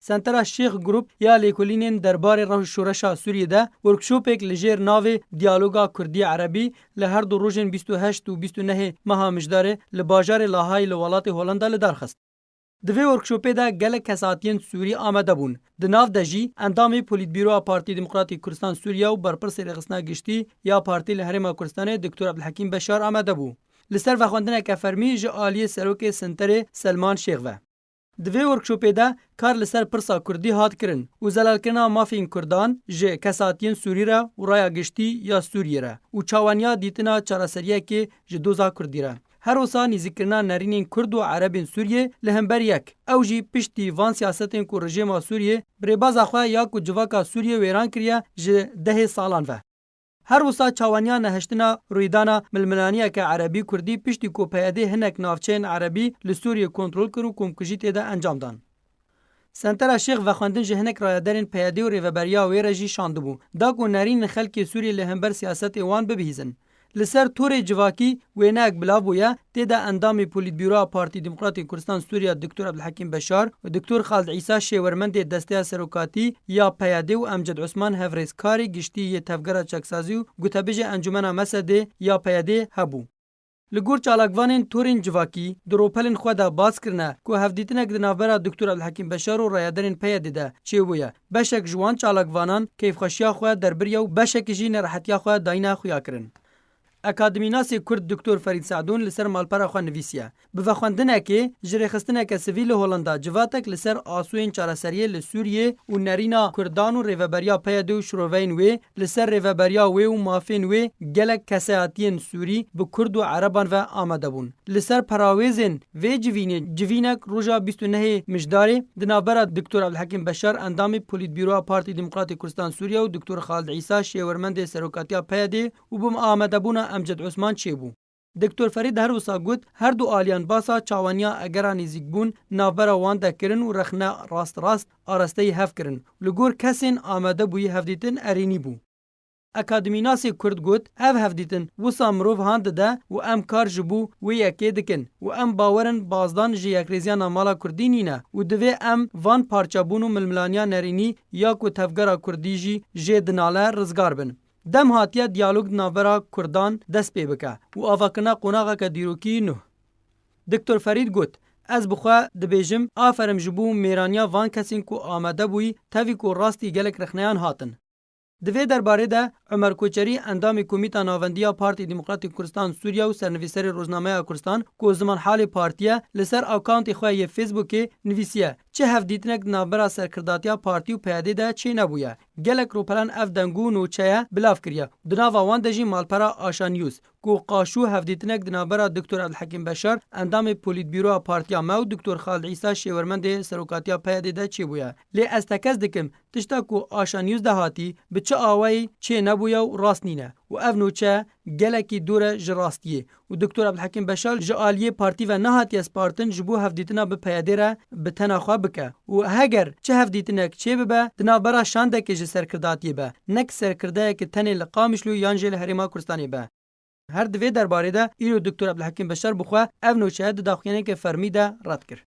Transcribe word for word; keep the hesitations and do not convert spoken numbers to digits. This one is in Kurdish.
Sentera Şêx Group ya lêkolînên derbarê rew şoreşa Sûriyê de workshopek li jêr navê Diyaloga Kurdî Erebî li her du rojên bîst û heşt û bîst û nehê meha Mijdarê li bajarê Lahayê li welatê Holanda li dar xist. Di vê workshopê de gelek kesatiyên Sûrî amade bûn. Di nav de jî endamê Polîtbîroya Partî Demokratîk Kurdistan Sûriye û berpirsê rêxistina giştî ya partî li Herêma Kurdistanê Doktor Ebdulhekîm Beşar amade bû. Li ser vexwendineke fermî ji aliyê serokê Senterê Selman Şêx ve. Di vê workshopê de kar li ser pirsa Kurdî hat kirin û zelalkirina mafên Kurdan ji kesatiyên Sûrî re û raya giştî ya Sûriyê re û çawaniya dîtina çareseriyekê ji doza Kurdî re. Her wisa nîzîkkirina nerînên Kurd û Erebên Sûriyê li hember yek. Ew jî piştî van siyasetên ku rejêma Sûriyê bi rêbaza xwe ya ku civaka Sûriyê wêran kiriye ji dehê salan ve. Her wisa çawaniya nehiştina rûydana milmilaniyeke Erebî Kurdî piştî ku P Y D hinek navçeyên Erebî li Sûriyê kontrol kir û komkujî tê de encam dan. Sentera Şêx vexwendin ji hinek rayedarên P Y D û rêveberiya wê re jî şandibû, da ku nerînên xelkê Sûriyê li hember siyasetê wan bibihîzin. Li ser torê civakî wêneyek bilav bûye, tê de endamê Polîtbîroya Partî Demokratîk Kurdistan Sûriye Doktor Ebdulhekîm Beşar û Doktor Xalid Îsa şêwermendê Desteya Serokatî ya P Y D û Emced Osman hevrêzkarê giştî yê Tevgera Çaksazî û gotebêjê Encûmena Mesedê ya P Y D hebû. Li gor çalakvanên torên civakî di ropelên xwe de bas kirine ku hevdîtinek di navbera Doktor Ebdulhekîm Beşar û rayedarên P Y D de çêbûye. Beşek ji wan çalakvanan keyfxweşiya xwe derbiriye û beşekî jî nerehetiya xwe dayîne xuyakirin. Akademînasê Kurd Doktor Ferîd Se'dûn li ser malpera xwe nivîsiye. Bi vexwendinekê ji rêxistineke sivîl li Holanda civatek li ser asûyên çareseriyê li Sûriyê û nerîna Kurdan û rêveberiya P Y D û şiroveyên wê li ser rêveberiya wê û mafên wê gelek kesayetiyên Sûrî bi Kurd û Ereban ve amade bûn. Li ser perawêzên vê civînê civînek roja bîst û nehê Mijdarê di navbera Doktor Ebdulhekîm Beşar endamê Polîtbîroya Partî Demokratîk Kurdistan Sûriye û Doktor Xalid Îsa şêwermendê serokatiya P Y D û bi amadebûna Emced Osman çêbû. Doktor Ferîd her wisa got, her du aliyan basa çawaniya egera nêzîkbûn navbera wan de kirin û rexne rast rast arasteyî hev kirin. Li gor kesên amadebûyî hevdîtin erênî bû. Akademînasê Kurd got, ev hevdîtin wisa mirov han dide û em kar ji bo wê yekê dikin û em bawer in bazdan ji yekrêziya navmala Kurdî nîne û divê em van parçebûn û milmilaniya nerînî ya ku tevgera Kurdî jî jê dinale rizgar bin. Dem hatiye diyalog di navbera Kurdan dest pê bike û avakirina qonaxeke dîrokî nuh. Doktor Ferîd got, ez bi xwe dibêjim, aferim ji bo mêraniya van kesên ku amade bûyî, tevî ku rastî gelek rexneyan hatin. Di vê derbarê de Omer Koçerî, endamê Komîta Navendî ya Partî Demokratîk Kurdistan Sûriye û sernivîserê Rojnameya Kurdistan, ku ziman halê partî ye, li ser akawntê xwe yê Facebookê nivîsiye, çi hevdîtinek di navbera serkirdatiya partî û P Y D de çênebûye. Gelek ropelan ev deng û nûçeye bilav kiriye. Di nava wan de jî malpera Aşa News, ku qaşû hevdîtinek di navbera Doktor Ebdulhekîm Beşar, endamê Polîtbîroya Partiya me û Doktor Xalid Îsa şêwermendê serokatiya P Y D de çêbûye. Lê ez tekez dikim, tişta ku Aşa News de hatî, bi çi awayî çênebûye û rast nîne. Û ev nûçe gelekî dûr e ji rastiyê. Û Doktor Ebdulhekîm Beşar ji aliyê partî ve nehatiye spartin ji bo hevdîtina bi P Y D re bi tena xwe bike. Û heger çi hevdîtinek çêbibe, di navbera şandekê ji serkirdatiyê be, nek serkirdeyeke tenê li Qamişlo yan jî li Herêma Kurdistanê be. Her di vê derbarê de îro Doktor Ebdulhekîm Beşar bi xwe ev nûçe di daxuyaniyeke fermî de red kir.